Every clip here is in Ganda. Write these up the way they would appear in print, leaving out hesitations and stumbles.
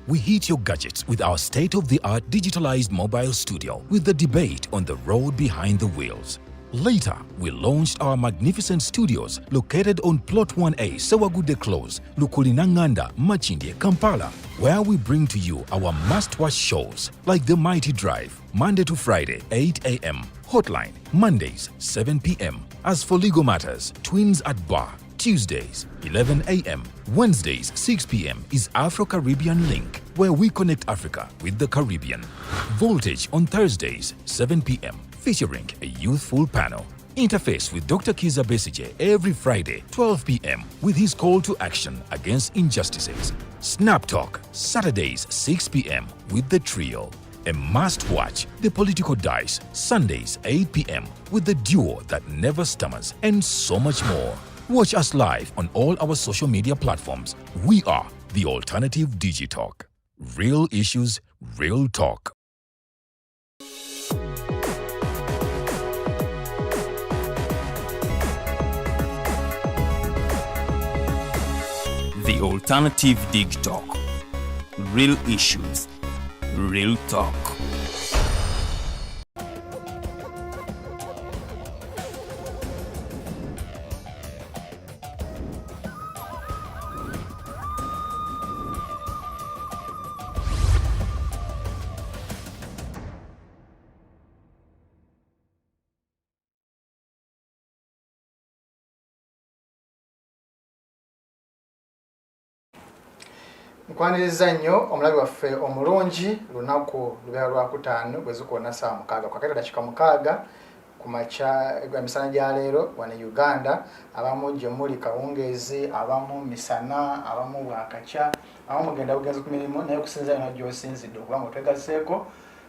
We hit your gadgets with our state of the art digitalized mobile studio with the debate on the road behind the wheels. Later, we launched our magnificent studios located on Plot 1A, Sewagudde Close, Lukulinanganda, Makindye, Kampala, where we bring to you our must-watch shows like The Mighty Drive, Monday to Friday, 8 a.m., Hotline, Mondays, 7 p.m. As for legal matters, Twins at Bar, Tuesdays, 11 a.m. Wednesdays, 6 p.m. is Afro Caribbean Link, where we connect Africa with the Caribbean. Voltage on Thursdays, 7 p.m., featuring a youthful panel. Interface with Dr. Kiza Besigye every Friday, 12 p.m., with his call to action against injustices. Snap Talk, Saturdays, 6 p.m., with the trio. A must watch, The Political Dice, Sundays, 8 p.m., with the duo that never stammers, and so much more. Watch us live on all our social media platforms. We are the Alternative Digitalk. Real issues, real talk. The Alternative Dig Talk. Real issues, real talk. Nkwaniriza nnyo omulabi waffe omulungi. Lunaku lubeera lwakutaano bwe zikoona saa 6 kwakati dakika 6 ku makya, emisana gya leero wano e Uganda. Abamu gye muli kawungeezi, abamu misana, abamu bwakakya, abamu mugenda bugenzi ku mirimu, naye okusinza yona gy'osinzidde okubanga otwegaseeko,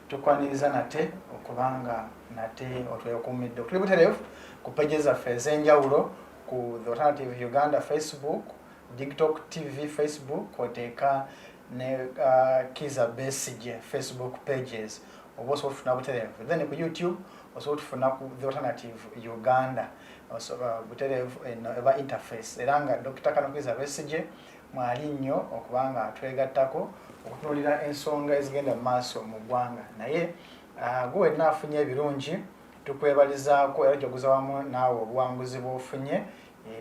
tukwaniriza nate okubanga nate otwekumidde. Tuli butereevu ku page zaffe ez'enjawulo ku The Alternative Uganda Facebook, TikTok TV Facebook, oteeka ne Kiza Besigye Facebook pages, oba osobola otufuna butereevu. Then ku YouTube osobola otufuna ku The Alternative Uganda butereevu, eno eba interface. Era nga Dr. Kano Kiza Besigye mwali nnyo okubanga atwegattako okutunuulira ensonga ezigenda mu maaso mu ggwanga. Naye gwe wenna afunye ebirungi, tukwebalizaako era gyoguza wamu naawe obuwanguzi bw'ofunye.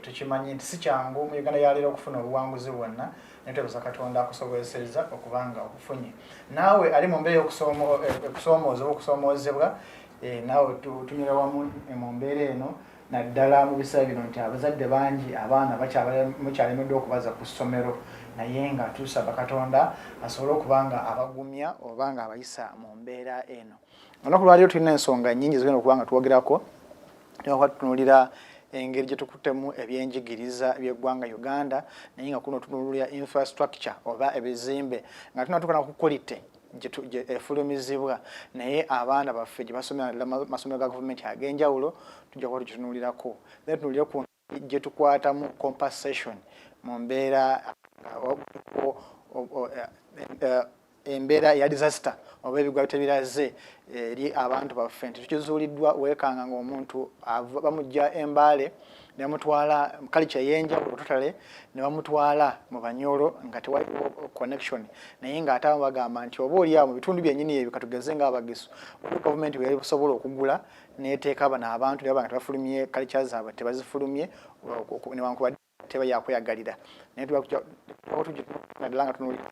Tukimanyi nti si kyangu mu Uganda yaleero okufuna obuwanguzi bwonna, naye twebaza Katonda akusobozesezza okubanga obufunye. Naawe ali mu mbeera y'okusoomooza oba okusoomoozebwa, naawe tunywera wamu mu mbeera eno, naddala mu biseera bino nti abazadde bangi abaana mukyalemeddwa okubaza ku ssomero, naye nga tusaba Katonda asobole okuba nga abagumya oba nga abayisa mu mbeera eno. Olunaku lwaleero tulina ensonga nnyingi zigenda okuba nga twogerako. Tulina tutunuulira engeri gye tukuttemu ebyenjigiriza by'eggwanga Uganda, naye nga kuno tutunuulira infrastructure oba ebizimbe, nga tunatuuka na ku quality efulumizibwa, naye abaana baffe gye basomera, naddala masomero ga gavumenti ag'enjawulo, tujja kuba tukitunuulirako. Then tunuulire ku gye tukwatamu compensation mu mbeera embeera ya disaster oba ebigwa tebiraze eri abantu baffe, nti tukizuuliddwa weekanga ng'omuntu bamujja embaale ne bamutwala kalica ey'enjawulo totale, ne bamutwala mu Banyolo nga tewaliwo connection, naye ng'ate abamu bagamba nti oba oli awo mu bitundu byennyini ebyo, katugeze ng'Abagisu, gavumenti bwe yali okugula n'eteeka bano abantu ne baba nga tebafulumye kalica zaabwe, tebazifulumye newankubadde teba yakweyagalira. Naye naddala nga tunuulira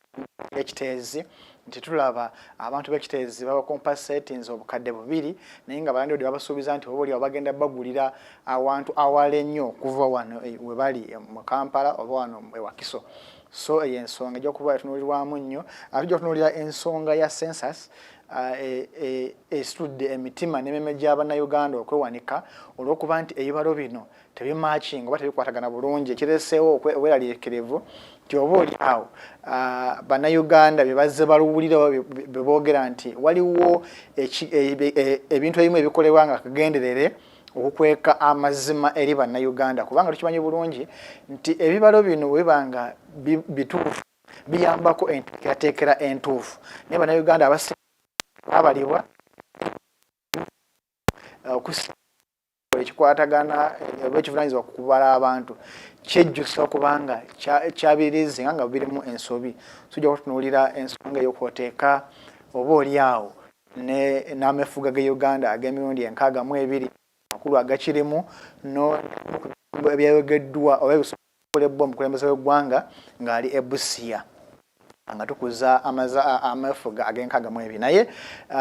ekiteezi nti tulaba abantu b'ekiteezi baba compensatinze 2000, naye nga ba landlord babasuubiza nti oba oli awo bagenda bagulira awantu awala ennyo okuva wano we bali mu Kampala oba wano e Wakiso. So eyo ensonga ejja kuba etunuulirwamu nnyo. Ate tujja kutunuulira ensonga ya census esitudde emitima n'emmeeme gy'Abannayuganda okwewanika olw'okuba nti ebibalo bino tebimatchinga oba tebikwatagana bulungi, ekireseewo obweraliikirivu nti oba oli awo Bannayuganda bye bazze baluwulira oba bye boogera nti waliwo ebintu ebimu ebikolebwa nga kagenderere okukweka amazima eri Bannayuganda, kubanga tukimanyi bulungi nti ebibalo bino bwe biba nga bituufu biyambako enteekerateekera entuufu, naye Bannayuganda abasinga babalibwa Ekitongole ekikwatagana oba ekivunaanyizibwa ku kubala abantu kyejjusa okubanga kyabirizinga nga birimu ensobi. Tujja kutunuulira ensonga ey'okwoteeka oba oli awo n'amefuga ge Uganda ag'emirundi 62, amakulu agakirimu ebyayogeddwa oba ebisobolebbwa omukulembeze w'eggwanga ng'ali e Busia nga tukuza amefuga ag'e 62. Naye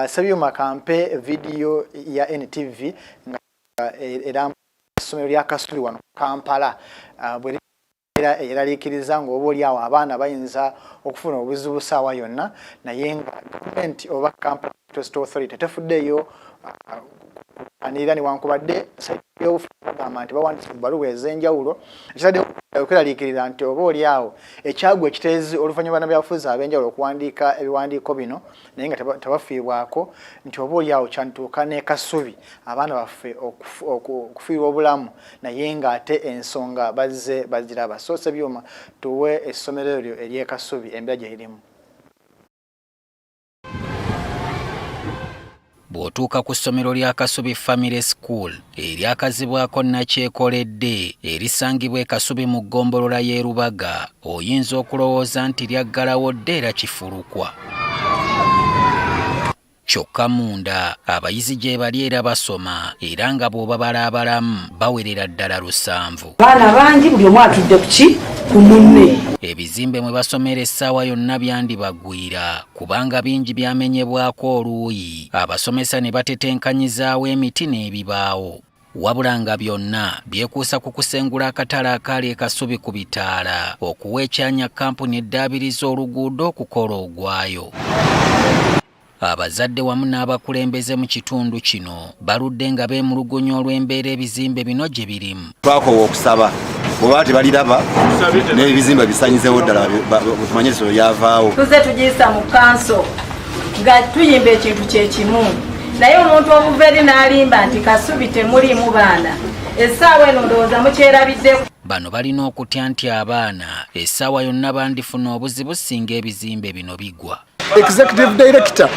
Sebyuma, kampe vidiyo ya NTV nga era essomero lya Kasubi wano Kampala bwe era eyeraliikiriza ng'oba oli awo abaana bayinza okufuna obuzibu saawa yonna, naye nga gavumenti oba Kampala Transport Authority tefuddeeyo anirira, newankubadde bagamba nti bawandiise ebbaluwa ez'enjawulo. Ekitadde okweraliikirira nti oba oli awo ekyagwa ekiteezi oluvannyuma bannabyabufuzi ab'enjawulo okuwandiika ebiwandiiko bino, naye nga tebafiibwako, nti oba oli awo kyantuuka n'e Kasubi abaana baffe okufiirwa obulamu, naye ng'ate ensonga bazze baziraba. So Sebyuma, tuwe essomero eryo ery'e Kasubi, embeera gye lirimu. Bw'otuuka ku ssomero lya Kasubi Family School eryakazibwako Nakyekoledde, erisangibwa e Kasubi mu ggombolola y'e Rubaga, oyinza okulowooza nti lyaggalawo dda era kifulukwa. Kyokka munda abayizi gye bali era basoma, era nga bw'obabala abalamu bawerera ddala 70. Abaana bangi, buli omu atudde ku ki ku munne. Ebizimbe mwe basomera essaawa yonna byandibagwira, kubanga bingi byamenyebwako oluuyi, abasomesa ne batetenkanyizaawo emiti n'ebibaawo. Wabula nga byonna byekuusa ku kusengula akatale akaali e Kasubi ku bitaala, okuwa ekyanya kampuni eddaabiriza oluguudo okukola ogwayo. Abazadde wamu n'abakulembeze mu kitundu kino baludde nga beemulugunya olw'embeera ebizimbe bino gye birimu. Twakoowa okusaba, bweba tebaliraba n'ebizimbe bisanyizewo ddala, tumanye essomero lyavaawo. Tuze tugiyisa mu kanso nga tuyimba ekintu kyekimu, naye omuntu okuva eri n'alimba nti Kasubi temuliimu baana, essaawa eno ndowooza mukyerabiddeko. Bano balina okutya nti abaana essaawa yonna bandifuna obuzibu singa ebizimbe bino bigwa. Executive Director,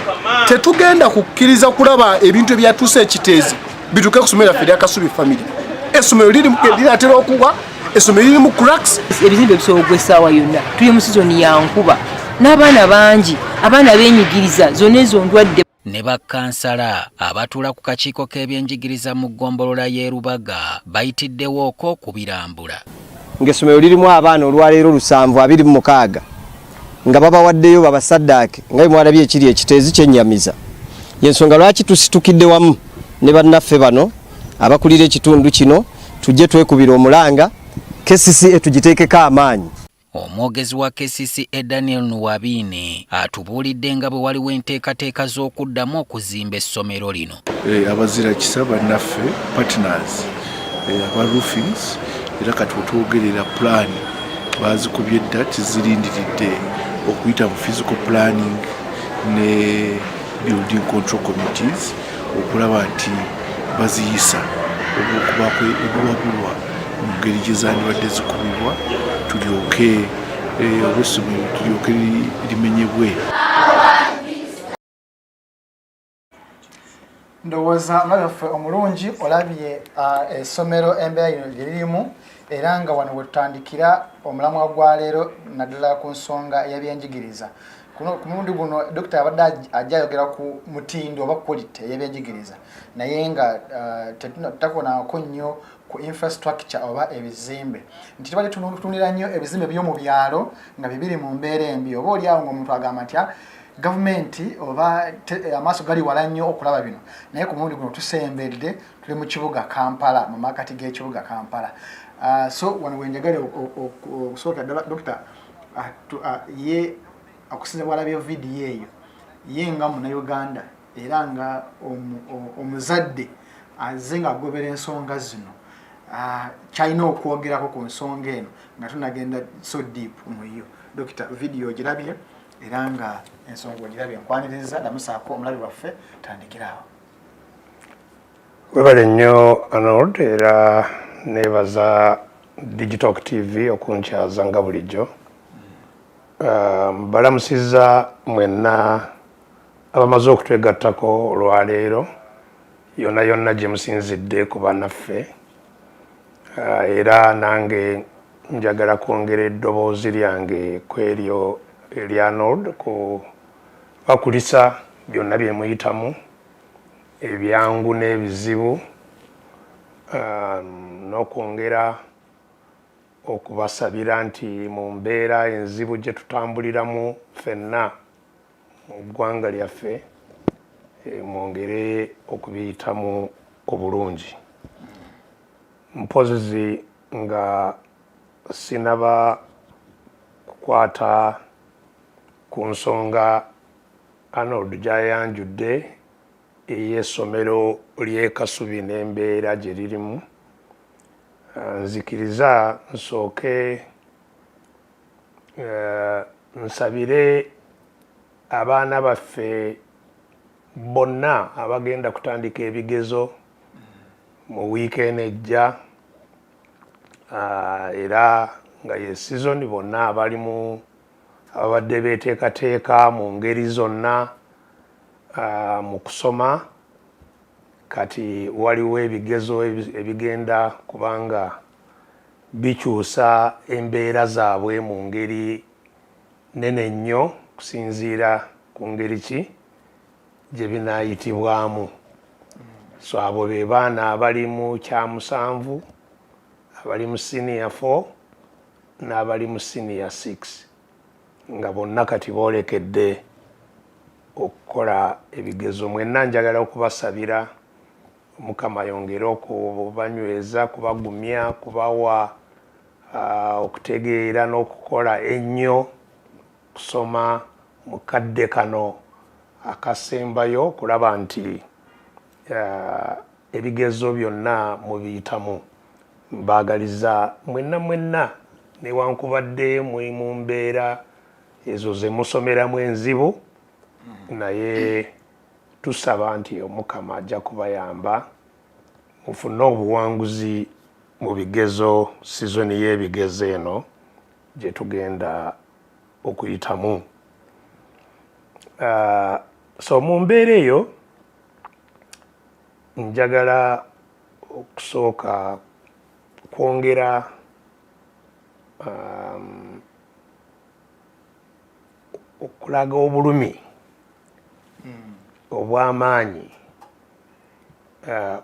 tetugenda kukkiriza kulaba ebintu ebyatuuse ekiteezi bituuke ku ssomero lyaffe erya Kasubi Family. Essomero liratera okugwa, essomero liri mu cracks. Ebizimbe bisobola okugwa essaawa yonna. Tuli mu sizoni ya nkuba n'abaana bangi, abaana beenyigiriza zonna ezo ndwadde. Ne bakkansala abatuula ku kakiiko k'ebyenjigiriza mu ggombolola y'e Rubaga bayitiddewo okwo okubirambula. Ng'essomero lirimu abaana olwaleero 726, nga babawaddeyo babasaddaake, nga bwe mwalabye ekiri ekiteezi kyennyamiza. Yensonga lwaki tusitukidde wamu ne bannaffe bano abakulira ekitundu kino, tujje twekubira omulanga KCCA tugiteekeko amaanyi. Omwogezi wa KCCA Daniel Nuwabiine atubuulidde nga bwe waliwo enteekateeka z'okuddamu okuzimba essomero lino. Abazira kisa bannaffe partners aba roofings, era kati wetwogerera plan bazikubye dda, tizirindiridde okuyita mu physical planning ne building control committees okulaba nti baziyisa olwokubaako ebiwabulwa mu ngeri gye zandibadde zikubibwa, tulyoke oba essomero tulyoke limenyebwe. Ndowooza omulabi waffe omulungi olabye essomero embeera lino lye lirimu, era nga wano wetutandikira omulamwa gwa leero, naddala ku nsonga ey'ebyenjigiriza. Ku mulundi guno Dokita abadde ajja ayogera ku mutindo oba quality ey'ebyenjigiriza, naye nga tetakoonako nnyo ku infrastructure oba ebizimbe, nti tubadde tutunulira nnyo ebizimbe by'omu byalo nga bibiri mu mbeera embi, oba oli awo ng'omuntu agamba nti gavumenti oba amaaso gali wala nnyo okulaba bino. Naye ku mulundi guno tusembedde, tuli mu kibuga Kampala, mu makati g'ekibuga Kampala. So wano wenjagala okusooka ddala Dokita ye okusinza bwalabye vidiyo eyo, ye nga Munnayuganda era nga omuzadde azze ng'agobera ensonga zino, kyalina okwogerako ku nsonga eno nga tunagenda so deep mu yo. Dokita, vidiyo ogirabye era nga ensonga ogirabye, nkwaniriza, namusaako omulabi waffe, tandikiraawo. Webale nnyo Arnold, era nebaza Digital TV okunkyaza nga bulijjo. Balamusizza mwenna abamaze okutwegattako olwaleero. Yonna yonna gye musinzidde ku bannaffe, era nange njagala kwongera eddoboozi lyange ku eryo erya Arnold ku bakulisa byonna bye muyitamu, ebyangu n'ebizibu, n'okwongera okubasabira nti mu mbeera enzibu gye tutambuliramu ffenna mu ggwanga lyaffe, mwongere okubiyitamu obulungi. Mpozi nga sinaba kukwata ku nsonga Arnold gy'ayanjudde ey'essomero ly'e Kasubi n'embeera gye lirimu, nzikiriza nsooke nsabire abaana baffe bonna abagenda kutandika ebigezo mu wiikendi ejja, era nga ye season bonna abalimu ababadde beeteekateeka mu ngeri zonna mu kusoma. Kati waliwo ebigezo ebigenda kubanga bikyusa embeera zaabwe mu ngeri nene nnyo kusinziira ku ngeri ki gye binaayitibwamu. So abo be baana abali mu kyamusanvu, abali mu senior 4 n'abali mu senior 6, nga bonna kati boolekedde okukola ebigezo. Mwenna njagala okubasabira Omukama ayongere okubanyweza, kubagumya, kubawa okutegeera n'okukola ennyo kusoma mu kadde kano akasembayo, okulaba nti ebigezo byonna mubiyitamu. Mbaagaliza mwenna mwenna, newankubadde muli mu mbeera ezo ze musomeramu enzibu, naye tusaba nti Omukama ajja kubayamba mufune obuwanguzi mu bigezo, sizoni y'ebigezo eno gye tugenda okuyitamu. So mu mbeera eyo njagala okusooka kwongera okulaga obulumi obw'amaanyi.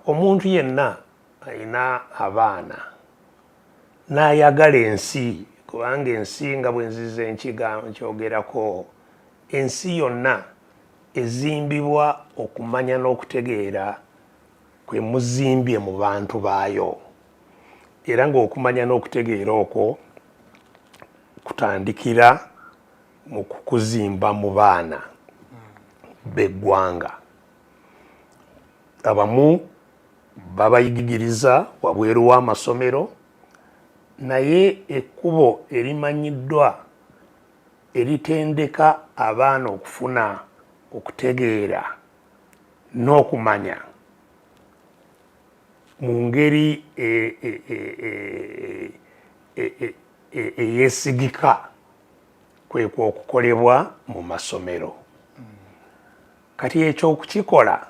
Omuntu yenna alina abaana n'ayagala ensi, kubanga ensi nga bwe nzize nkyogerako, ensi yonna ezimbibwa okumanya n'okutegeera kwe muzimbye mu bantu baayo, era ng'okumanya n'okutegeera okwo kutandikira mu kukuzimba mu baana b'eggwanga. Abamu babayigiriza wabweru w'amasomero, naye ekkubo erimanyiddwa eritendeka abaana okufuna okutegeera n'okumanya mu ngeri eyeesigika kwekwo okukolebwa mu masomero. Kati ekyo okukikola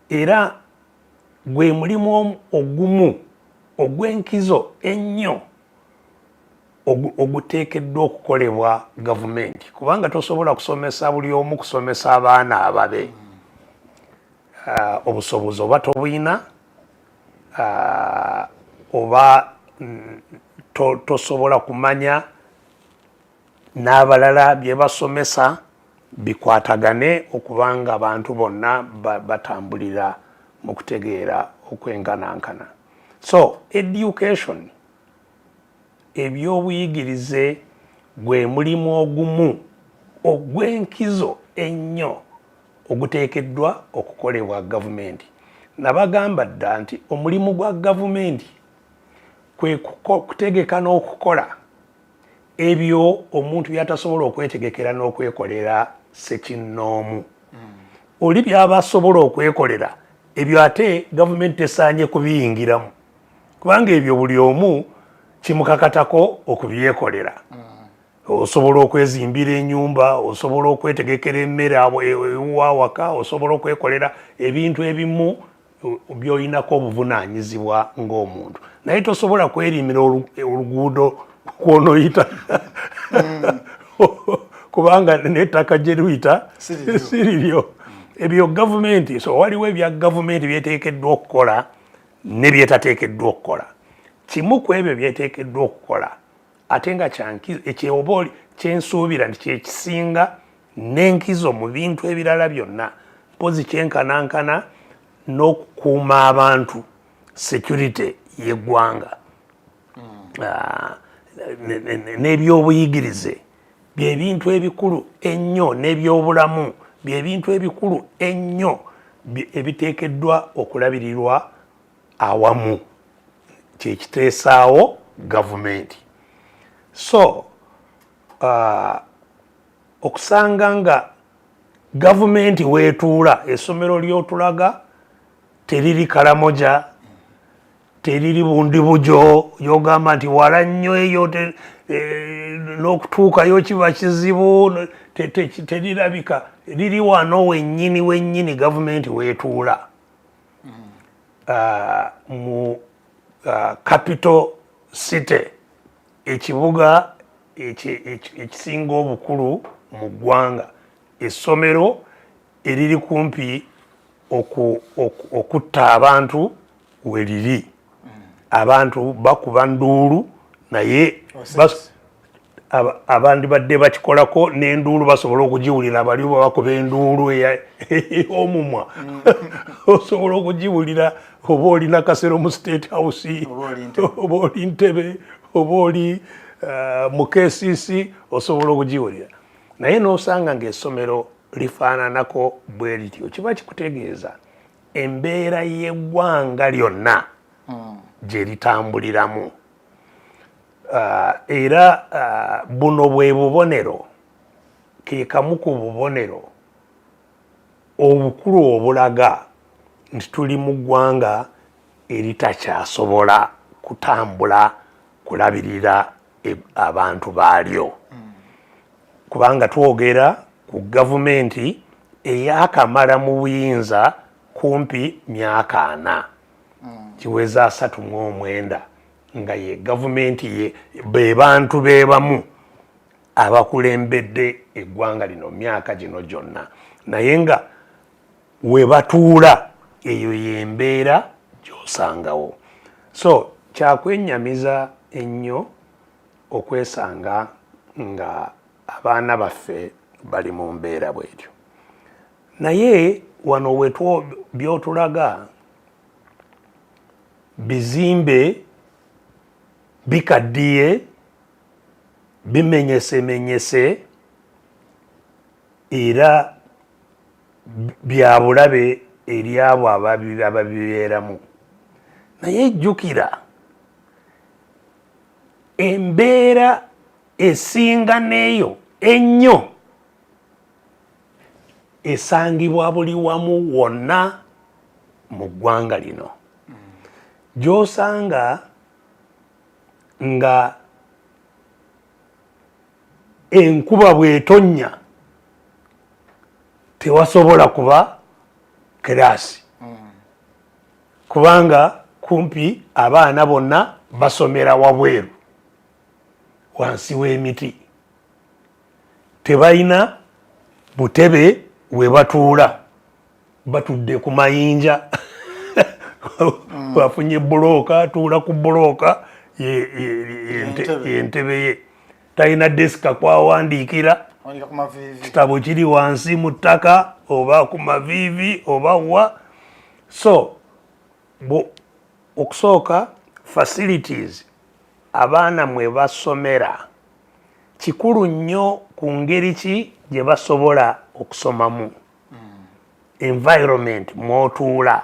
era gwe mulimu ogumu ogw'enkizo ennyo oguteekeddwa okukolebwa gavumenti, kubanga tosobola kusomesa buli omu kusomesa abaana ababe. Obusobozi oba tobuyina, oba tosobola kumanya n'abalala bye basomesa bikwatagane okubanga abantu bonna batambulira mu kutegeera okwenkanankana. So education, ebyobuyigirize, gwe mulimu ogumu ogw'enkizo ennyo oguteekeddwa okukolebwa gavumenti. Nabagamba dda nti omulimu gwa gavumenti kwe kutegeka n'okukola ebyo omuntu by'atasobola okwetegekera n'okwekolera ssekinnoomu. Oli by'aba asobola okwekolera ebyo ate gavumenti tesaanye kubiyingiramu, kubanga ebyo buli omu kimukakatako okubyekolera. Osobola okwezimbira enyumba, osobola okwetegekera emmere ewuwo awaka, osobola okwekolera ebintu ebimu by'olinako obuvunaanyizibwa ng'omuntu, naye tosobola kwerimira oluguudo kwonoyita, kubanga n'ettaka gye luyita siriryo. Ebyo gavumenti, so waliwo ebya gavumenti byeteekeddwa okukola ne byetateekeddwa okukola. Kimu ku ebyo byeteekeddwa okukola, ate nga kyoba oli kyensuubira nti kyekisinga n'enkizo mu bintu ebirala byonna, mpozi kyenkanankana n'okukuuma abantu, security y'eggwanga, n'ebyobuyigirize, byebintu ebikulu ennyo, n'ebyobulamu, byebintu ebikulu ennyo ebiteekeddwa okulabirirwa awamu, kyekiteesaawo gavumenti. So okusanga nga gavumenti weetuula, essomero lyotulaga teriri Kalamoja, teriri Bundibujo, yogamba nti wala nnyo eyo, n'okutuukayo kiba kizibu, terirabika. Liri wano wennyini wennyini gavumenti weetuula, mu capital city, ekibuga ekisinga obukulu mu ggwanga, essomero eriri kumpi okutta abantu we liri. Abantu bakuba nduulu, naye abandibadde bakikolako n'enduulu basobola okugiwulira. Bali oba bakuba enduulu ey'omumwa, osobola okugiwulira, oba oli Nakasero mu State House, oba oli Ntebe, oba oli mu KCC, osobola okugiwulira. Naye n'osanga ng'essomero lifaananako bwe lityo, kiba kikutegeeza embeera y'eggwanga lyonna gye litambuliramu. Era buno bwe bubonero, ke kamu ku bubonero obukulu obulaga nti tuli mu ggwanga eritakyasobola kutambula kulabirira abantu baalyo, kubanga twogera ku gavumenti eyakamala mu buyinza kumpi myaka 40, kiweza 39, nga ye gavumenti ye be bantu bebamu abakulembedde eggwanga lino myaka gino gyonna, naye nga we batuula eyo y'embeera gy'osangawo. So kyakwennyamiza ennyo okwesanga nga abaana baffe bali mu mbeera bwetyo. Naye wano wetwo byotulaga bizimbe bikaddiye, bimenyesemenyese, era bya bulabe eri abo ababibeeramu. Naye jjukira, embeera esinga n'eyo ennyo esangibwa buli wamu wonna mu ggwanga lino, gy'osanga nga enkuba bw'etonnya tewasobola kuba kiraasi, kubanga kumpi abaana bonna basomera wabweru wansi w'emiti, tebalina butebe we batuula, batudde ku mayinja. Afunye bulooka, atuula ku bulooka, yentebe ye. Talina desika kwawandiikira, kitabo kiri wansi mu ttaka oba ku maviivi oba wa. So okusooka, facilities abaana mwe basomera kikulu nnyo ku ngeri ki gye basobola okusomamu. Environment mw'otuula,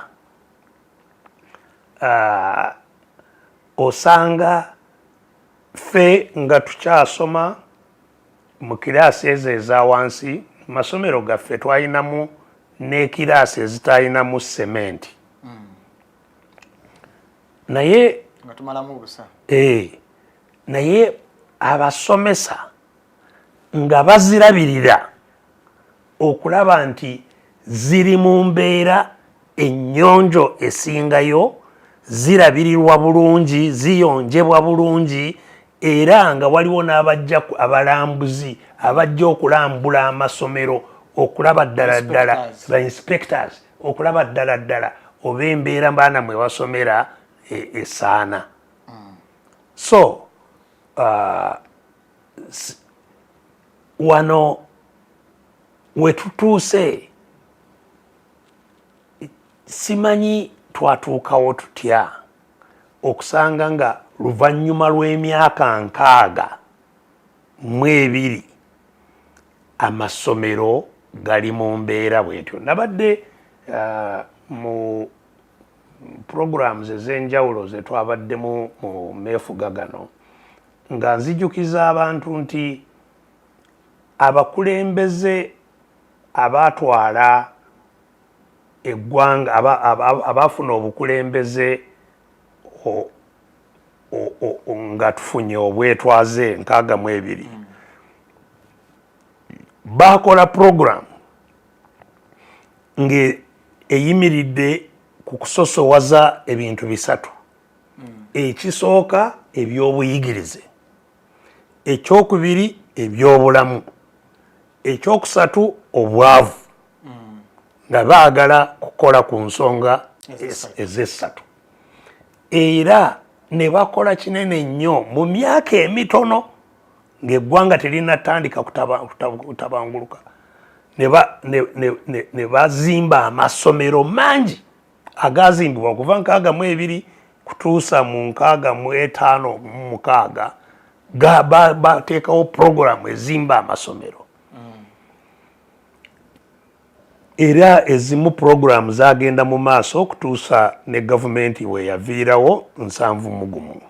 osanga ffe nga tukyasoma mu kiraasi ezo eza wansi, mu masomero gaffe twalinamu n'ekiraasi ezitalinamu sementi, naye nga tumalamu busa. Naye abasomesa Nga bazirabirira okulaba nti ziri mu mbeera ennyonjo esingayo, zirabirirwa bulungi, ziyonjebwa bulungi, era nga waliwo n'abajja abalambuzi abajja okulambula amasomero okulaba ddala ddala, ba inspectors, okulaba ddala ddala oba embeera baana mwe basomera esaana. So wano wetutuuse simanyi twatuukawo tutya okusanga nga luvannyuma lw'emyaka 62 amasomero gali mu mbeera bwetyo. Nabadde mu programs ez'enjawulo zetwabaddemu mu meefuga gano nga nzijukiza abantu nti abakulembeze abatwala eggwanga, abafuna obukulembeze nga tufunye obwetwaze 62, bakola program ng'eyimiridde ku kusosowaza ebintu bisatu. Ekisooka, ebyobuyigirize; ekyokubiri, ebyobulamu; ekyokusatu, obwavu, nga baagala kukola ku nsonga ezessatu. Era ne bakola kinene nnyo mu myaka emitono ng'eggwanga terinatandika kutabanguluka, ne bazimba amasomero mangi agazimbibwa okuva 62 kutuusa mu 65 mu 6. Bateekawo puroguramu ezimba amasomero, era ezimu puroguramu zagenda mu maaso okutuusa ne gavumenti weyaviirawo 71.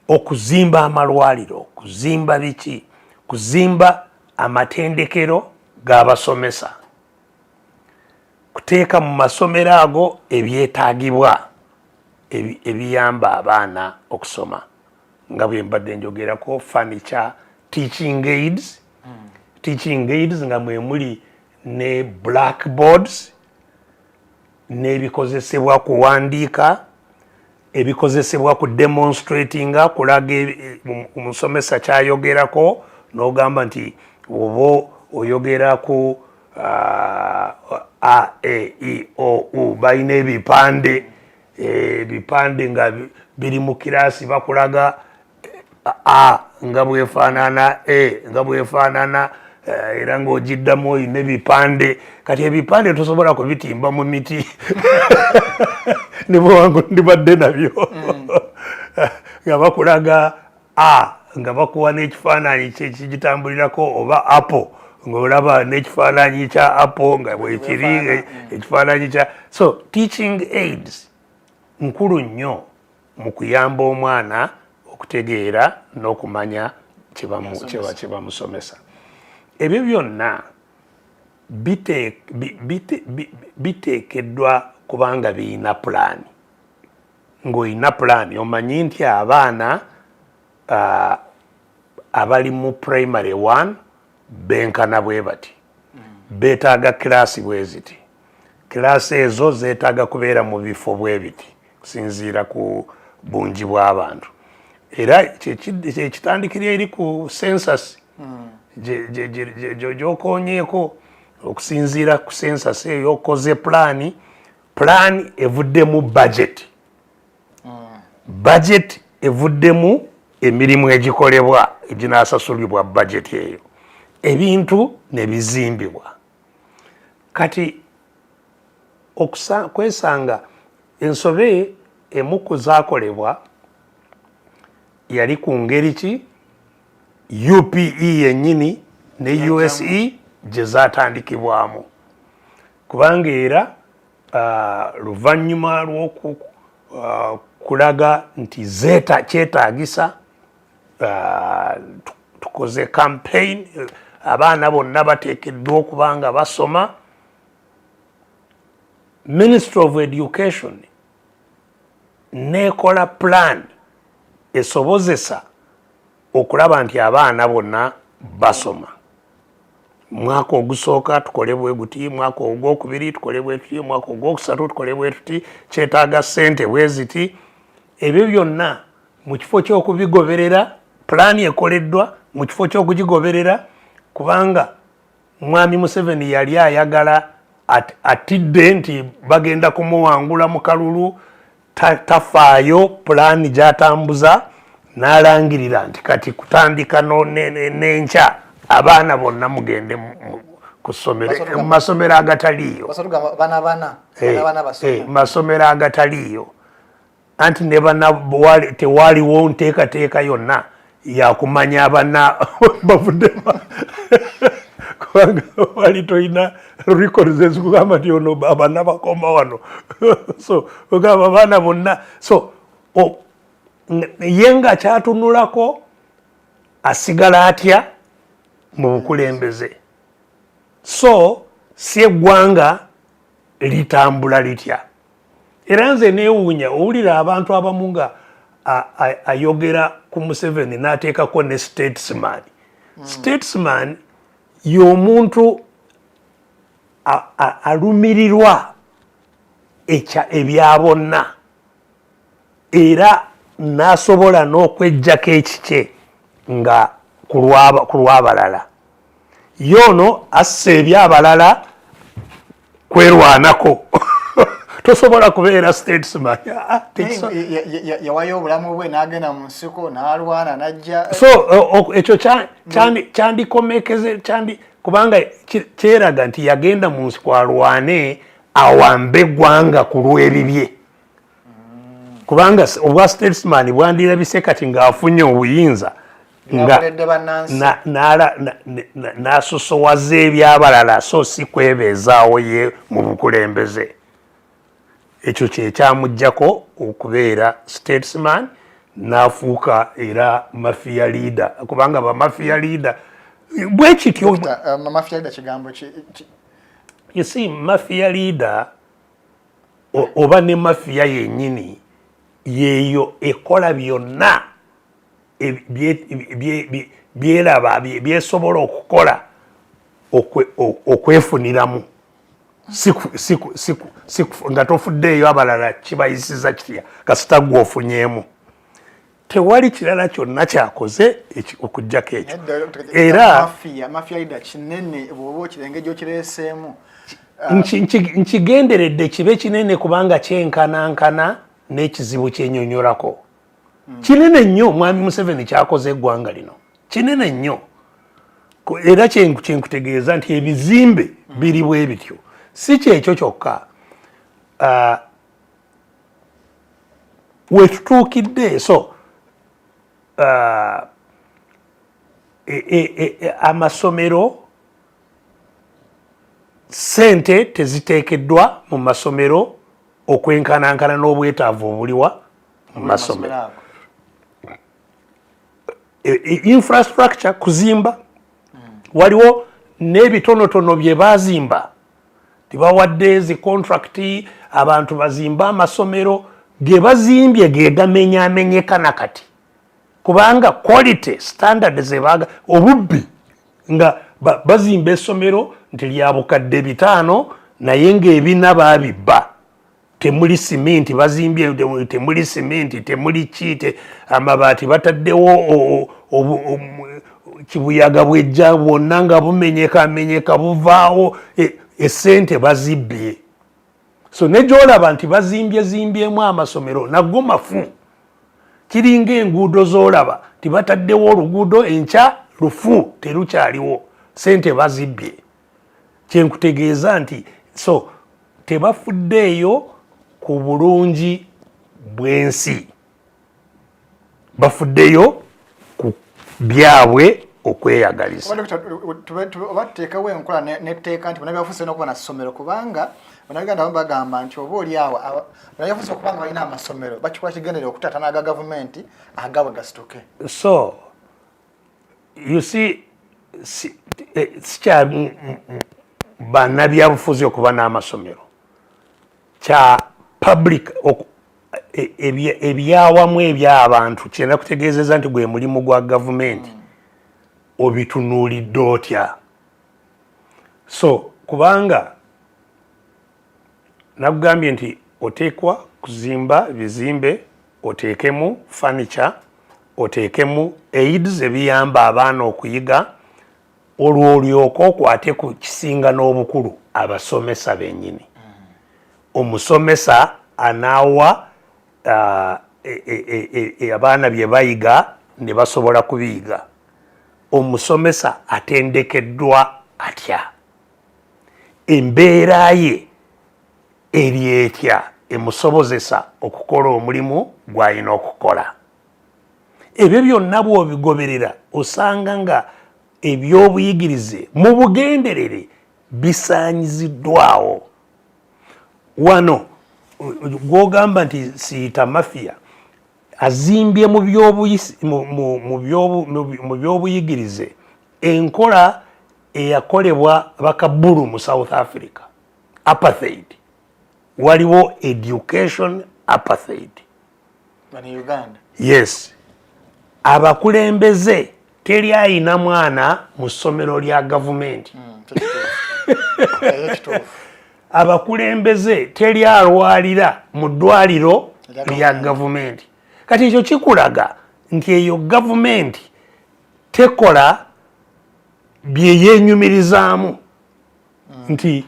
Okuzimba amalwaliro, kuzimba biki, kuzimba amatendekero g'abasomesa, kuteeka mu masomero ago ebyetaagibwa ebiyamba abaana okusoma, nga bwe mbadde njogerako, furniture, teaching aids. Teaching aids nga mwe muli ne blackboards n'ebikozesebwa kuwandiika, ebikozesebwa ku demonstratinga, kulaga omusomesa kyayogerako, n'ogamba nti oba oyogera ku a, e, i, o, u, balina ebipande nga biri mu kiraasi, bakulaga a nga bwefaanana, e nga bwefaanana, era ng'ogiddamu olina ebipande. Kati ebipande tosobola kubitimba mu miti nibwangu ndibadde nabyo, nga bakulaga a, nga bakuwa n'ekifaananyi kyekigitambulirako, oba apple ng'olaba n'ekifaananyi kya apple nga bwekiri ekifaananyi kya. So teaching aids nkulu nnyo mu kuyamba omwana okutegeera n'okumanya kye bamusomesa. Ebyo byonna biteekeddwa kubanga birina pulaani. Ng'olina pulaani, omanyi nti abaana abali mu primary one benkana bwe bati, beetaaga kilaasi bwe ziti, kilaasi ezo zeetaaga kubeera mu bifo bwe biti kusinziira ku bungi bw'abantu. Era kyekitandikira eri ku census gyokonyeeko. Okusinziira ku census eyo okoze pulaani, pulaani evuddemu budget, budget evuddemu emirimu egikolebwa eginasasulibwa budget eyo, ebintu ne bizimbibwa. Kati kwesanga ensobe emu ku zaakolebwa yali ku ngeri ki UPE yennyini ne USE gye zaatandikibwamu, kubanga era luvannyuma lw'okulaga nti zeeta kyetaagisa, tukoze campaign, abaana bonna bateekeddwa okuba nga basoma, Ministry of Education nekola plan esobozesa Okulaba nti abaana bonna basoma, mwaka ogusooka tukole bwe guti, mwaka ogwokubiri tukole bwe tuti, mwaka ogwokusatu tukole bwe tuti, kyetaaga ssente bwe ziti. Ebyo byonna mu kifo ky'okubigoberera, pulaani ekoleddwa mu kifo ky'okugigoberera, kubanga Mwami Museveni yali ayagala, atidde nti bagenda kumuwangula mu kalulu, tafaayo pulaani gy'atambuza, n'alangirira nti kati kutandika n'enkya abaana bonna mugende ku ssomero, mu masomero agataliiyo, masomero agataliiyo. Anti ne bana tewaliwo nteekateeka yonna yakumanya abana bavudde, kubanga wali tolina records ezikugamba nti ono abana bakoma wano. So ogamba abaana bonna, so ye nga kyatunulako asigala atya mu bukulembeze, so si eggwanga litambula litya. Era nze neewuunya, owulira abantu abamu nga ayogera ku Museveni n'ateekako ne statesman. Statesman y'omuntu alumirirwa ebya bonna era n'asobola n'okwejjako ekikye nga ku lw'abalala. Ye ono assa ebyabalala kwerwanako, tosobola kubeera statesman. Ah, yawayo obulamu bwe n'agenda mu nsiko n'alwana n'ajja. So ekyo kyandikomekeze kyandi, kubanga kyeraga nti yagenda mu nsiko alwane awambe eggwanga ku lw'ebibye, kubanga obwa statesman bwandirabise kati ng'afunye obuyinza nga n'asosowaza ebyabalala, so si kwebeezaawo ye mu bukulembeze. Ekyo kyekyamugjako okubeera statesman, n'afuuka era mafia leader, kubanga ba mafia leader bwe kityo. You see, mafia leader oba ne mafia yennyini yeeyo ekola byonna byeraba byesobola okukola okwefuniramu, nga tofuddeeyo abalala kibayisiza kitya, kasita gwe ofunyeemu. Tewali kirala kyonna kyakoze okugjako ekyo. Era kinene. Nkigenderedde kibe kinene kubanga kyenkanankana n'ekizibu kyenyonyolako. Kinene nnyo Mwami Museveni kyakoze eggwanga lino, kinene nnyo. Era kyenkutegeeza nti ebizimbe biri bwe bityo. Si kyekyo kyokka, wetutuukidde, so amasomero, sente teziteekeddwa mu masomero okwenkanankana n'obwetaavu obuliwa mu masomero. Infrastructure, kuzimba, waliwo n'ebitonotono bye bazimba, tibawadde zi contract abantu bazimbe amasomero. Ge bazimbye ge gamenyamenyeka nakati, kubanga quality standard zebaga obubbi, nga bazimba essomero nti lya 500,000, naye ng'ebina babibba, temuli siminti, bazimbye temuli siminti, temuli ki, amabaati bataddewo kibuyaga bwejja bwonna nga bumenyeka menyeka buvaawo, esente bazibbye. So ne gyolaba nti bazimbye zimbyemu amasomero nago mafu. Kiringa enguudo z'olaba nti bataddewo oluguudo, enkya lufu, terukyaliwo, sente bazibbye. Kyenkutegeeza nti so tebafuddeeyo ku bulungi bw'ensi, bafuddeyo ku byabwe okweyagaliza. Oba tuteekewo enkola netteeka nti bannabyabufuzi balina okuba na ssomero, kubanga Bannayuganda abamu bagamba nti oba oli awo bannabyabufuzi okubanga balina amasomero bakikola kigendere okutaatana aga gavumenti agabwe gasituke. So you see, sikya bannabyabufuzi okuba n'amasomero, kya public. Ebyawamu ebyabantu kyenda kutegeezeza nti gwe mulimu gwa gavumenti. Obitunuulidde otya? So kubanga nakugambye nti oteekwa kuzimba bizimbe, oteekemu furniture, oteekemu aids ebiyamba abaana okuyiga, olwo olyoka okwate ku kisinga n'obukulu, abasomesa bennyini. Omusomesa anaawa abaana bye bayiga ne basobola kubiyiga. Omusomesa atendekeddwa atya? Embeera ye eri etya emusobozesa okukola omulimu gw'alina okukola? Ebyo byonna bw'obigoberera, osanga nga ebyobuyigirize mu bugenderere bisaanyiziddwawo. Wano gwogamba nti siyita mafia azimbye mu byobuyigirize enkola eyakolebwa bakabulu mu South Africa, apartheid. Waliwo education apartheid. Yes, abakulembeze teri ayina mwana mu ssomero lya gavumenti. Abakulembeze teri alwalira mu ddwaliro lya gavumenti. Kati ekyo kikulaga nti eyo gavumenti tekola byeyenyumirizaamu nti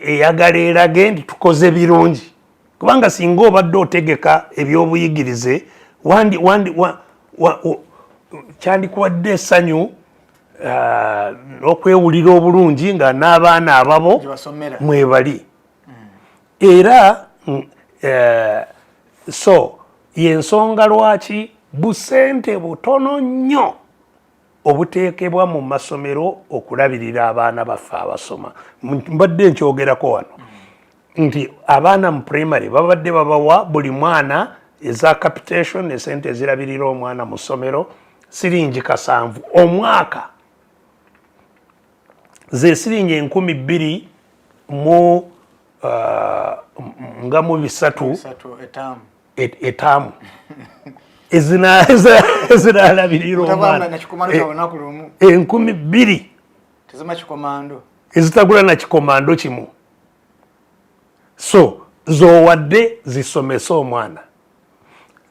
eyagala erage nti tukoze birungi, kubanga singa obadde otegeka ebyobuyigirize, kyandikuwadde essanyu n'okwewulira obulungi nga n'abaana ababo mwebali. Era so yensonga lwaki busente butono nnyo obuteekebwa mu masomero okulabirira abaana baffe abasoma. Mbadde nkyogerako wano nti abaana mu primary babadde babawa buli mwana eza capitation, esente ezirabirira omwana mu ssomero, siringi 7 omwaka, ze siringi 2000 mu nga mu 300 etaamu ezinalabirira omwana, 2000 ezitagula na kikomando kimu. So zowadde zisomese omwana,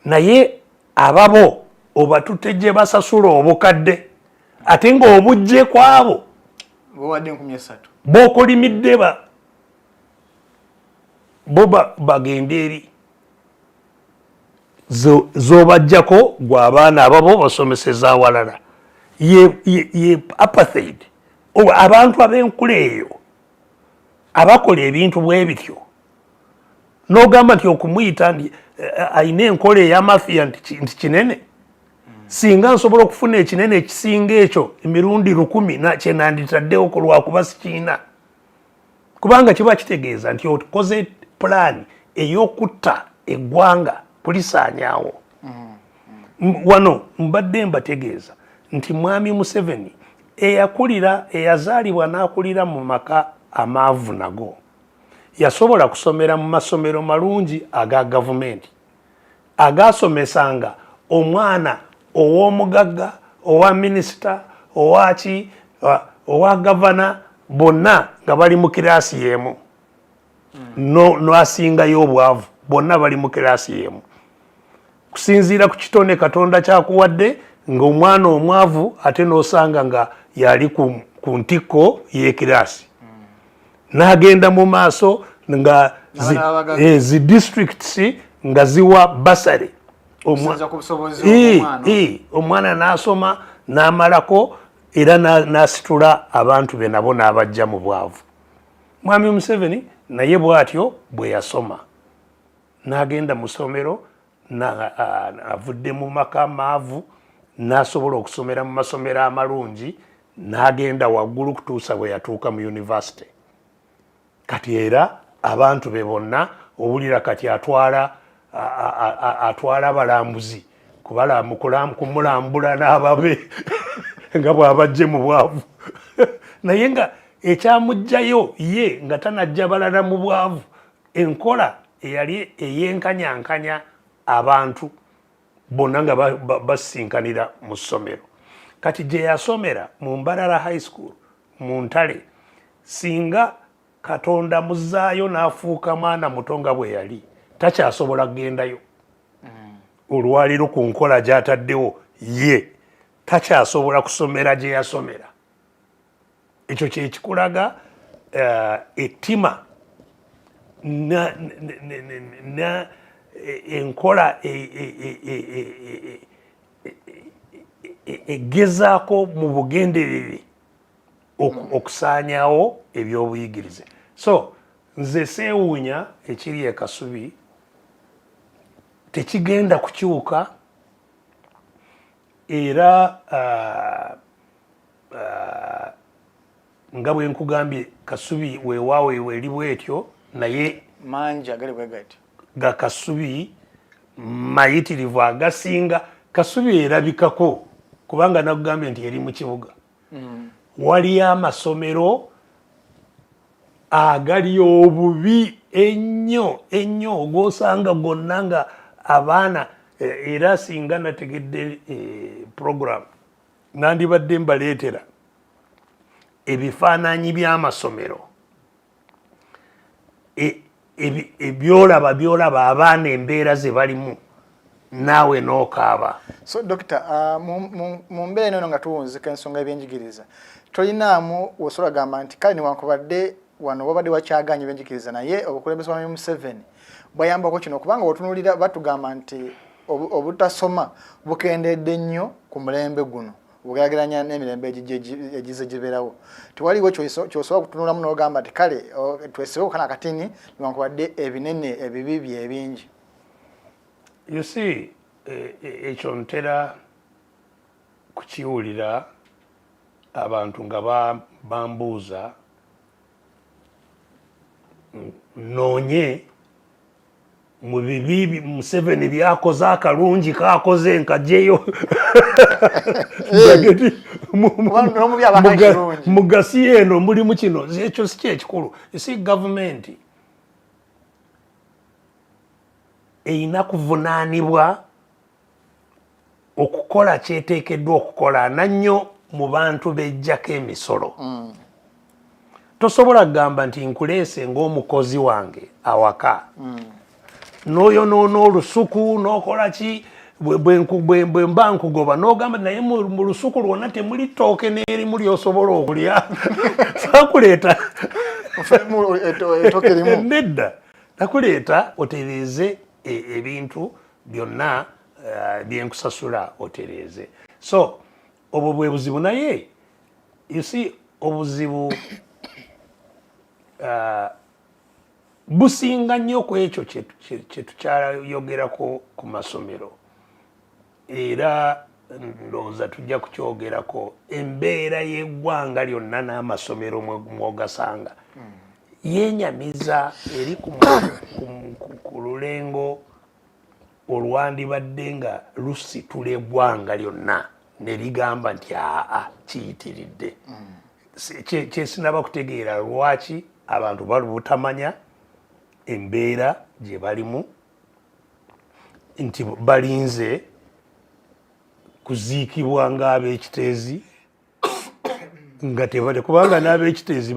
naye ababo obatute gye basasula obukadde, ate ng'obujje kwabo bokolimidde bo bagende eri zobajjako gwe abaana ababo basomeseza awalala. Ye apartheid. Abantu ab'enkula eyo abakola ebintu bwe bityo, n'ogamba nti okumuyita nti ayina enkola ey'amafiya nti kinene. Singa nsobola okufuna ekinene ekisinga ekyo emirundi 1000 kyenanditaddewo, lwakuba sikiina, kubanga kiba kitegeeza nti okoze pulaani ey'okutta eggwanga, kulisaanyaawo. Wano mbadde mbategeeza nti Mwami Museveni eyakulira, eyazaalibwa n'akulira mu maka amaavu, nago yasobola kusomera mu masomero malungi aga gavumenti agasomesanga omwana ow'omugagga, owa minisita, owaki, owa gavana, bonna nga bali mu kiraasi y'emu. N'asingayo obwavu, bonna bali mu kiraasi y'emu, kusinziira ku kitone Katonda kyakuwadde, ng'omwana omwavu ate n'osanga nga yali ku ntikko y'ekiraasi, n'agenda mu maaso nga zi districts nga ziwa bursary, omwana n'asoma n'amalako, era n'asitula abantu be nabo n'abajja mu bwavu. Mwami Museveni naye bw'atyo bwe yasoma n'agenda mu ssomero, avudde mu maka maavu, n'asobola okusomera mu masomero amalungi, n'agenda waggulu kutuusa bwe yatuuka mu university. Kati era abantu be bonna owulira kati atwala abalambuzi kumulambula n'ababe nga bw'abajje mu bwavu, naye nga ekyamugjayo ye nga tanajja balala mu bwavu, enkola. eyali eyenkanyankanya abantu bonna nga basisinkanira mu ssomero. Kati gye yasomera mu Mbarara High School mu Ntale, singa Katonda muzaayo n'afuuka mwana muto nga bwe yali, takyasobola kugendayo. Olwaliro ku nkola gy'ataddewo ye takyasobola kusomera gye yasomera. Ekyo kyekikulaga ettima na enkola egezaako mu bugenderere okusaanyawo ebyobuyigirize. So nze seewuunya ekiri e Kasubi tekigenda kukyuka, era nga bwe nkugambye, Kasubi weewaawo eri bwetyo, naye mangi agali bwe gatyo. Ga Kasubi mayitirivu agasinga. Kasubi erabikako kubanga nakugambye nti eri mu kibuga. Waliyo amasomero agali obubi ennyo ennyo, ogosanga gonna nga abaana era singa nategedde program nandibadde mbaleetera ebifaananyi by'amasomero byolaba abaana embeera ze balimu, naawe n'okaaba. So doctor, mu mbeera eno nga tuwunzika ensonga ebyenjigiriza, tolinaamu wosobola gamba nti kale newankubadde wano wabadde wakyaganya ebyenjigiriza, naye obukulembeze bwa Museveni bwayambako kino, kubanga otunuulira batugamba nti obutasoma bukendedde nnyo ku mulembe guno obugeraageranya n'emirembe egize gibeerawo? Tewaliwo kyosobola kutunulamu n'ogamba nti kale twesibe kana akatini newankubadde ebinene ebibi byebingi? You see, ekyo ntera kukiwulira abantu nga bambuuza noonye mu bibi Museveni byakoze akalungi kakoze nkajeyo mugasi eno mulimu kino. Ekyo si kyekikulu. Si gavumenti erina kuvunaanibwa okukola kyeteekeddwa okukola nannyo mu bantu bejjako emisolo. Tosobola kugamba nti nkuleese ng'omukozi wange awaka, n'oyonoona olusuku n'okola ki, bwe mba nkugoba n'ogamba naye mu lusuku lwonna temuli ttooke n'erimu lyosobola okulya, sakuleeta. Nedda, nakuleeta otereeze ebintu byonna byenkusasula otereeze. So obwo bwe buzibu, naye you see, obuzibu businga nnyo ku ekyo kyetukyayogerako ku masomero, era ndowooza tujja kukyogerako. Embeera y'eggwanga lyonna n'amasomero mwogasanga yenyamiza, eri ku lulengo olwandibadde nga lusitula eggwanga lyonna ne ligamba nti aa, kiyitiridde. Kyesinaba kutegeera lwaki abantu balubutamanya embeera gye balimu, nti balinze kuziikibwa ng'ab'ekiteezi nga tebale, kubanga n'ab'ekiteezi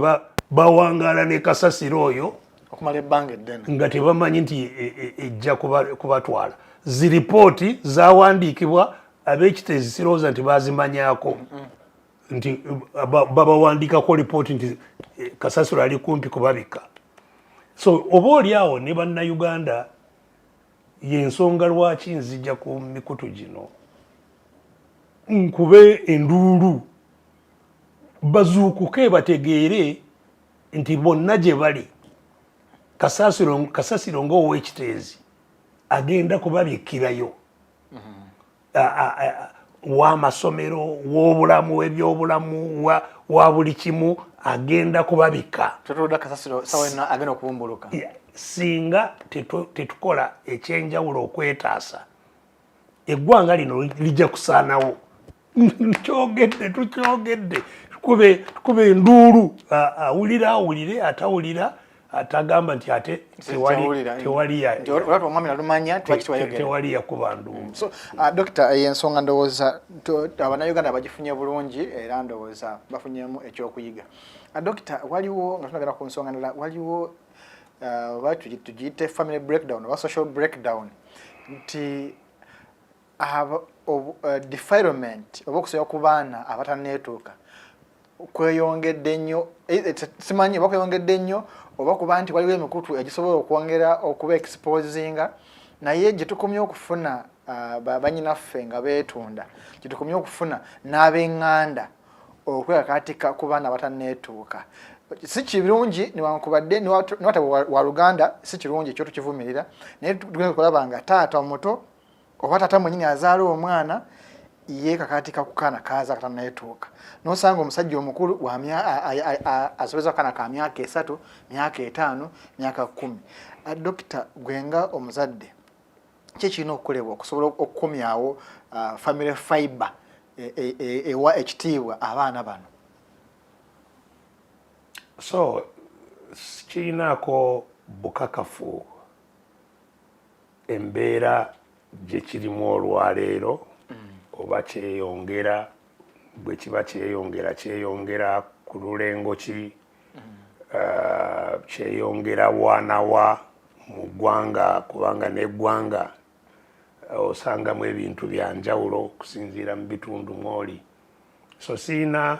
bawangaala ne kasasiro oyo okumala ebbanga eddene nga tebamanyi nti ejja kubatwala. Ziripooti zawandiikibwa ab'ekiteezi, sirowooza nti bazimanyako nti babawandiikako lipooti nti kasasiro ali kumpi kubabika. So oba oli awo ne Bannayuganda, yensonga lwaki nzija ku mikutu gino nkube enduulu bazuukuke, bategeere nti bonna gye bali kasasiro ng'owekiteezi agenda kubabikkirayo w'amasomero, w'obulamu, w'ebyobulamu, wa buli kimu agenda kubabikka. Singa tetukola ekyenjawulo okwetaasa, eggwanga lino lijja kusaanawo. Kyogedde, tukyogedde, tukube enduulu, awulira awulire, atawulira. Atagamba nti ate tewali yakuba nduulu. So Dokita, ensonga ndowooza Abannayuganda bagifunye bulungi, era ndowooza bafunyemu ekyokuyiga. Dokita, waliwo, nga tunagenda ku nsonga ndala, waliwo oba tugiyite family breakdown oba social breakdown, nti defilement oba okusoya ku baana abatanneetuuka kweyongedde nnyo. Simanyi oba kweyongedde nnyo oba kuba nti waliwo emikutu egisobola okwongera okuba exposinga, naye gye tukomye okufuna banyinaffe nga beetunda, gye tukomye okufuna n'ab'eŋŋanda okwekakatika ku baana abatanneetuuka, si kirungi. Newankubadde niwataba wa luganda, si kirungi, ekyo tukivumirira, naye tugenda kulaba nga taata omuto oba taata mwenyini azaala omwana yeekakatika ku kaana kaaza katanneetuuka, nosanga omusajja omukulu asobeza kaana ka myaka 3, myaka 5, myaka 10. Dokita, gwenga omuzadde, ki kirina okukolebwa okusobola okukomyawo family fiber ewa ekitiibwa abaana bano? So kirinaako bukakafu embeera gye kirimu olwaleero oba kyeyongera? Bwe kiba kyeyongera, kyeyongera ku lulengo ki? Kyeyongera wanawa mu ggwanga? Kubanga n'eggwanga osangamu ebintu byanjawulo okusinziira mu bitundu mwoli. So siina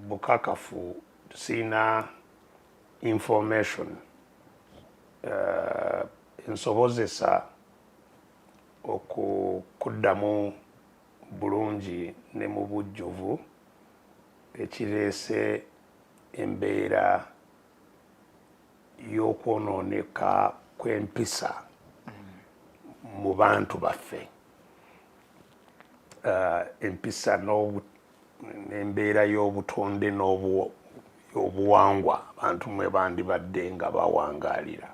bukakafu, siina information ensobozesa okukuddamu bulungi ne mu bujjuvu ekireese embeera y'okwonooneka kw'empisa mu bantu baffe, empisa n'embeera y'obutonde n'obuwangwa abantu mwe bandibadde nga bawangaalira.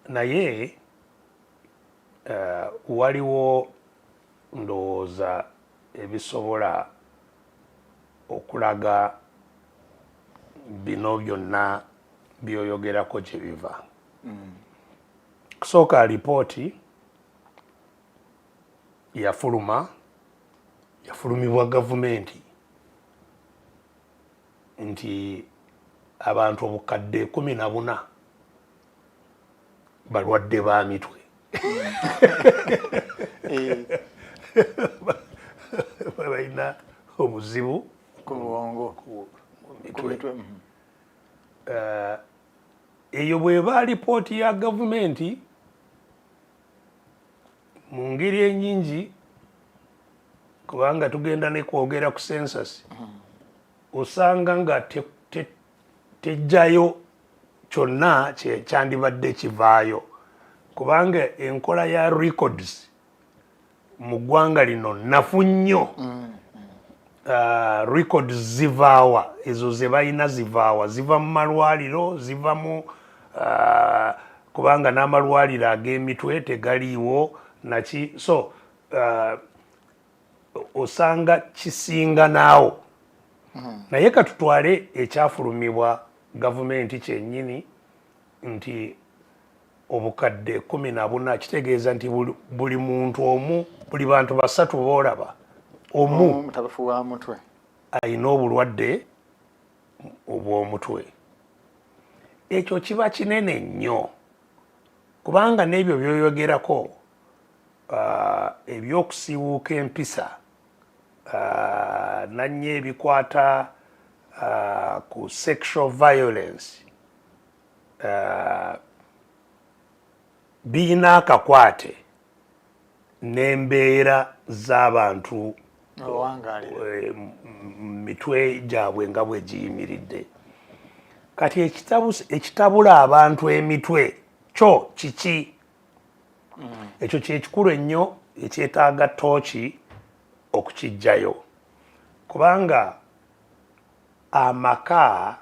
Naye waliwo ndowooza ebisobola okulaga bino byonna byoyogerako gye biva. Kusooka, alipooti yafuluma, yafulumibwa gavumenti, nti abantu obukadde 14 balwadde ba mitwe, balina obuzibu ku bwongo. Ku mitwe. Eyo bw'eba alipooti ya gavumenti, mu ngeri enyingi, kubanga tugenda ne kwogera ku census, osanga nga tejjayo kyonna kyandibadde kivaayo, kubanga enkola ya records mu ggwanga lino nafu nnyo. Records zivaawa? Ezo ze balina zivaawa? Ziva mu malwaliro, ziva mu kubanga n'amalwaliro ag'emitwe tegaliiwo naki. So osanga kisinga naawo. Naye katutwale ekyafulumibwa gavumenti kyennyini nti obukadde 14, kitegeeza nti buli muntu omu, buli bantu basatu boolaba, omu mutabufu wa mutwe, alina obulwadde obw'omutwe. Ekyo kiba kinene nnyo, kubanga n'ebyo byoyogerako, ebyokusiiwuuka empisa, nannyo ebikwata ku sexual violence, biyina akakwate n'embeera z'abantu mitwe gyabwe nga bwe giyimiridde kati. Ekitabula abantu emitwe kyo kiki? Ekyo kyekikulu ennyo ekyetaaga tooki okukijjayo, kubanga amaka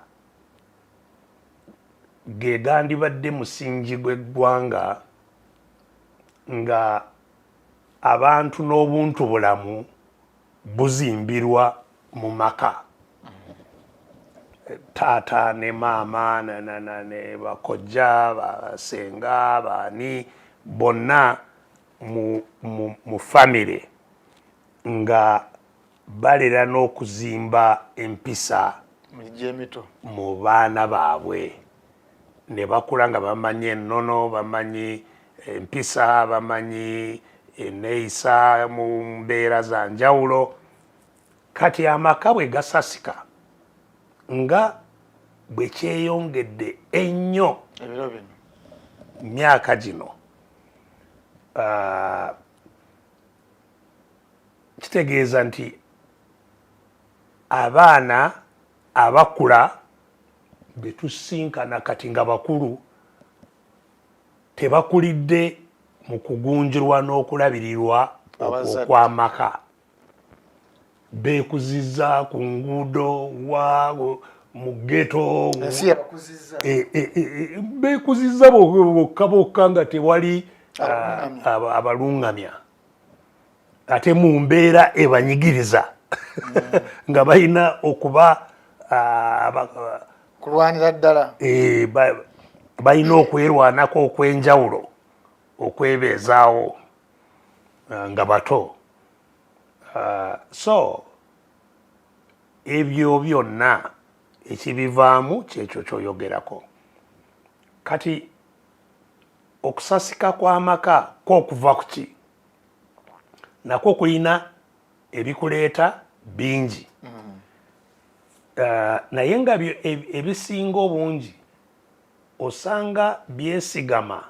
ge gandibadde musingi gw'eggwanga, nga abantu n'obuntu bulamu buzimbirwa mu maka. Taata ne maama ne bakojja, basenga, baani bonna mu famire nga balera n'okuzimba empisa mu baana baabwe, ne bakula nga bamanyi ennono, bamanyi empisa, bamanyi enneeyisa mu mbeera za njawulo. Kati amaka bwe gasasika nga bwe kyeyongedde ennyo myaka gino, kitegeeza nti abaana abakula betusinkana kati nga bakulu tebakulidde mu kugunjulwa n'okulabirirwa okw'amaka. Beekuzizza ku nguudo, wa mu ghetto, beekuzizza bokka bokka nga tewali abalungamya, ate mu mbeera ebanyigiriza nga balina okuba kulwanira ddala, balina okwerwanako okwenjawulo okwebeezaawo nga bato. So ebyo byonna ekibivaamu kyekyo kyoyogerako. Kati okusasika kw'amaka kwokuva ku ki nakwo kulina ebikuleeta bingi, naye nga ebisinga obungi osanga byesigama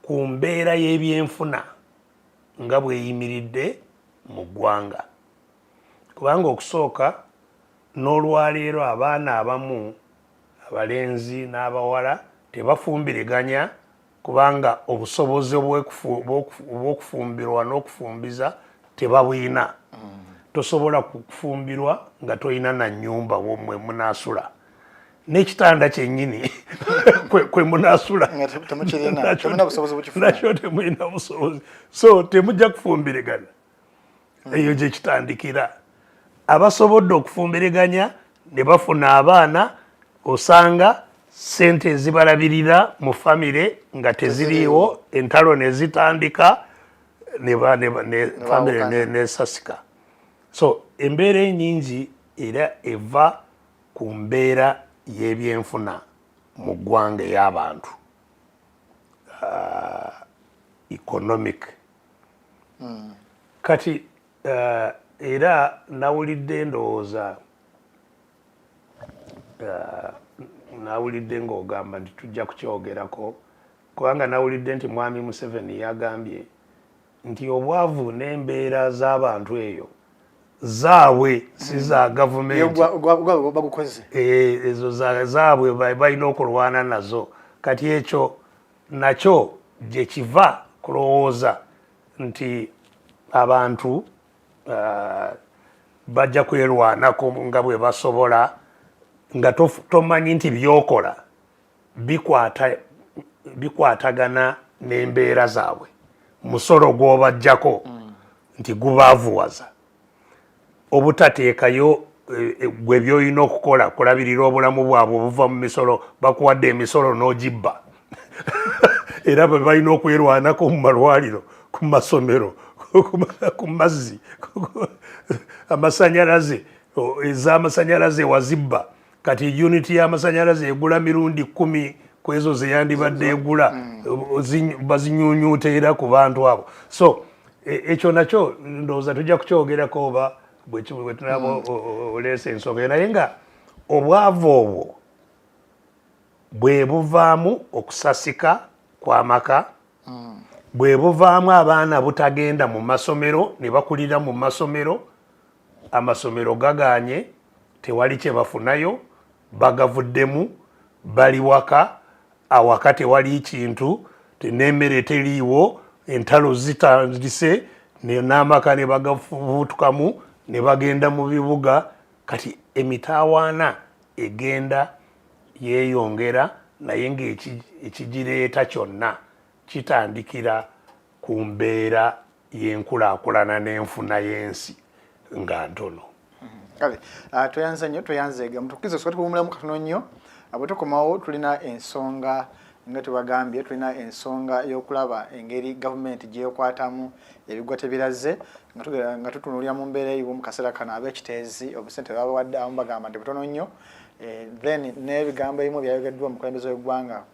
ku mbeera y'ebyenfuna nga bweyimiridde mu ggwanga. Kubanga okusooka n'olwaleero abaana abamu abalenzi n'abawala tebafumbiriganya kubanga obusobozi obw'okufumbirwa n'okufumbiza tebabulina. Tosobola kufumbirwa nga tolina na nnyumba mwe munaasula, n'ekitanda kyennyini kwe munaasula nakyo temulina busobozi, so temujja kufumbirigana. Eyo gye kitandikira. Abasobodde okufumbiriganya ne bafuna abaana, osanga sente ezibalabirira mu famire nga teziriiwo, entalo ne zitandika, famire nesasika. So embeera enyingi era eva ku mbeera y'ebyenfuna mu ggwanga ey'abantu, economic. Kati era nawulidde, ndowooza nawulidde ng'ogamba nti tujja kukyogerako, kubanga nawulidde nti Mwami Museveni yagambye nti obwavu n'embeera z'abantu eyo zaabwe, si za gavumenti, ezo zaabwe, balina okulwana nazo. Kati ekyo nakyo gye kiva kulowooza nti abantu bajja kwerwanako nga bwe basobola, nga tomanyi nti byokola bikwatagana n'embeera zaabwe. Musolo gw'obajjako nti gubaavuwaza, obutateekayo gwe byolina okukola kulabirira obulamu bwabwe obuva mu misolo. Bakuwadde emisolo n'ogibba, era bwe balina okwerwanako mu malwaliro, ku masomero, ku mazzi, amasanyalaze, ez'amasanyalaze wazibba. Kati unit y'amasanyalaze egula mirundi 10 ku ezo zeyandibadde egula, bazinyunyuuta era ku bantu abo. So ekyo nakyo ndowooza tujja kukyogerako oba bwe tunaba oleesa ensonga, naye nga obwavu obwo bwe buvaamu okusasika kw'amaka, bwe buvaamu abaana butagenda mu masomero ne bakulira mu masomero, amasomero gaganye, tewali kye bafunayo, bagavuddemu, bali waka, awaka tewali kintu, n'emmere teriiwo, entalo zitandise, n'amaka ne bagafubutukamu ne bagenda mu bibuga. Kati emitawaana egenda yeeyongera, naye ng'ekigireeta kyonna kitandikira ku mbeera y'enkulaakulana n'enfuna y'ensi nga ntono. Kale tweyanze nnyo, tweyanzeega. Mutukkirize soka tuwumulemu katono nnyo. Bwe tukomawo tulina ensonga, nga tubagambye, tulina ensonga y'okulaba engeri gavumenti gyekwatamu ebigwa tebiraze, nga tutunuulira mu mbeera eriwo mu kaseera kano. Ab'ekiteezi obusente babawadde, abamu bagamba nti butono nnyo. Then n'ebigambo ebimu byayogeddwa omukulembeze w'eggwanga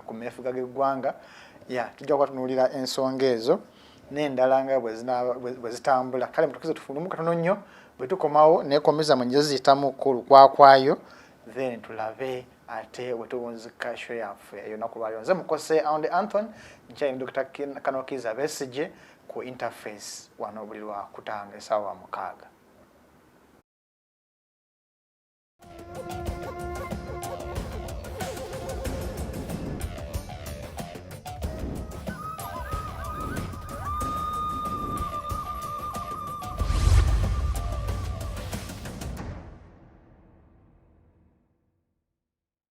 ku meefuga g'eggwanga. Ya, tujja kuba ensonga ezo n'endala nga bwe zitambula. Kale mutukize tufunemu katono nnyo, bwe tukomawo nekomeza mu nje ziyitamuko olukwakwayo, then tulabe ate bwe tuwunzika show yaffe ey'olunaku lwaliro. Nze Mukose Aunde Anthony, nkyali Dr. Kanokiza Besigye ku Interface wano buli lwakutaano essaawa 6.